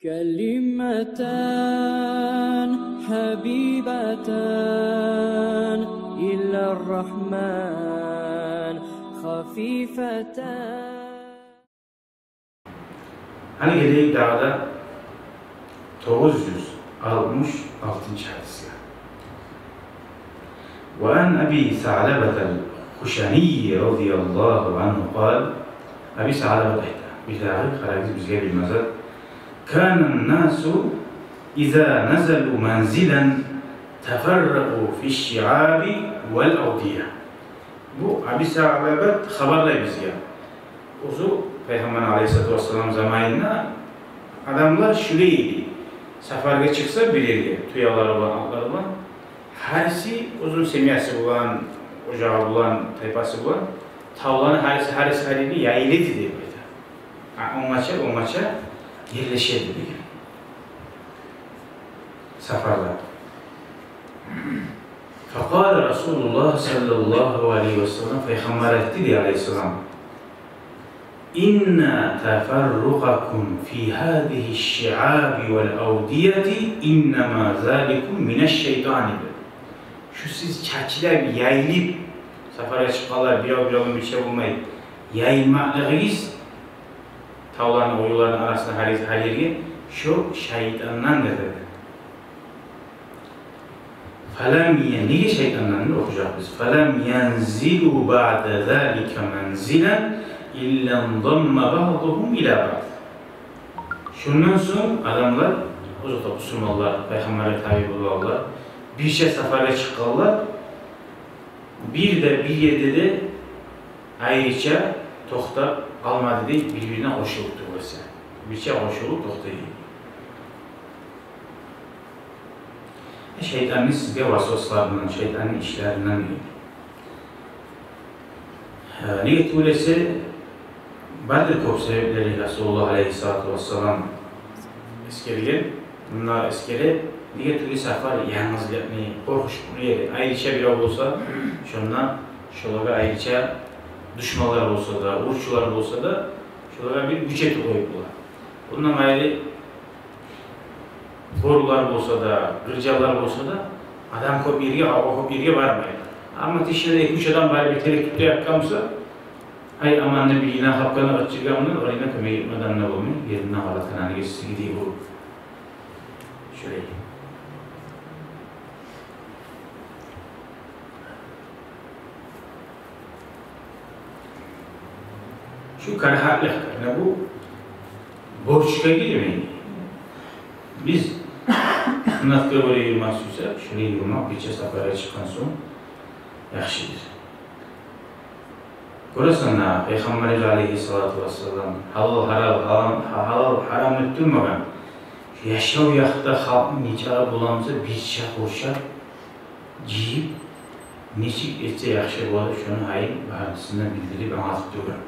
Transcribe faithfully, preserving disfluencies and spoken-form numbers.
كلمتان حبيبتان إلى الرحمن خفيفتان. Гьали гелейик дагъы да тогъуз юз алтмыш алтынчы гьадисге. وعن أبي ثعلبة الخشني رضي الله عنه قال, Аби Саълабат айта, бирдагъы къарагъыз бизге бир мазат. كان الناس إذا نزلوا منزلا تفرقوا في الشعاب والأودية. Бу Аби Саълабат хабарлай бизге. Оьзю Пайхаммар алайгьиссалату вассалам заманында адамлар шулай эди. Сапаргъа чыкъса бир ерге, тюелери булан, атлары булан, гьариси оьзюню семьясы булан, ожагъы булан, тайпасы булан, тавланы гьариси, гьариси гьар ерге яйыла эди деп айта. А, онгача, онгача ерлеше эди деген. Сапарда. فقال رسول الله صلى الله عليه وسلم, Пайхаммар айтды дей алайгьиссалам: إن تفرقكم في هذه الشعاب والأودية إنما ذلكم من الشيطان. Шу сиз чачылып, яйылып, сапаргъа чыкъгъанлар бирев-биревден бирче болмай яйылмакълыгъыгъыз, тавланы, оюланы арасында гьар, гьар ерге, шо шайтандандыр деди. فلم ين-, неге шайтандандыр, охужакъбыз. فلم ينزلوا بعد ذلك منزلا إلا انضم بعضهم إلى بعض. Шондан сонг адамлар, озокъда, бусурманлар, Пайхаммаргъа таби болгъанлар, бирче сапаргъа чыкъгъанлар, бир де, бир ерде де айрыча токътап къалмады дей, бир-бирине къошулуп тургъанча. Бирче къошулуп токътай эди. Шайтанны сизге васвасларындан, шайтанны ишлеринден дей. Э, неге тюгюл эсе, бардыр кёп себеплери, Расулуллагь алайгьиссалату вассалам эсгерген, мунда эсгере, неге тюгюл эсе сапар янгызлыкъны, къоркъунчлу ери, айрыча бирев болса, шонда шолагъа айрыча душманлар болса да, уручулар болса да, шолагъа бир гюч этип къоюп бола. Бундан къайры, гёрюлер болса да, гьыжалар болса да, адам кёп ерге, гьава кёп ерге бармай. Амма тишинде эки-уьч адам барып бир терек тутуп ятгъан буса, ай аман деп бир йылан къапгъанны къычыргъандан, олагъа кёмек этме адам да болмай, еринден къалатгъан, гьали гесси гидей болуп. Шолай. Шу карагьатлыкъ, яни бу борчгъа гирмей. Биз суннатгъа гёре юрюмек сюйсек, шулай юрюмек, бирче сапаргъа чыкъгъан сонг яхшыдыр. Гёресен, Пайхаммарыбыз алайгьиссалату вассалам гьалал-гьарам, гьалал-гьарамны тюшюрмеген, яшав якъда халкъны нечакъы боламса бирче къуршап, жыйып, нечик этсе яхшы болады, шону гьайын барысына билдирип англатып тургъан.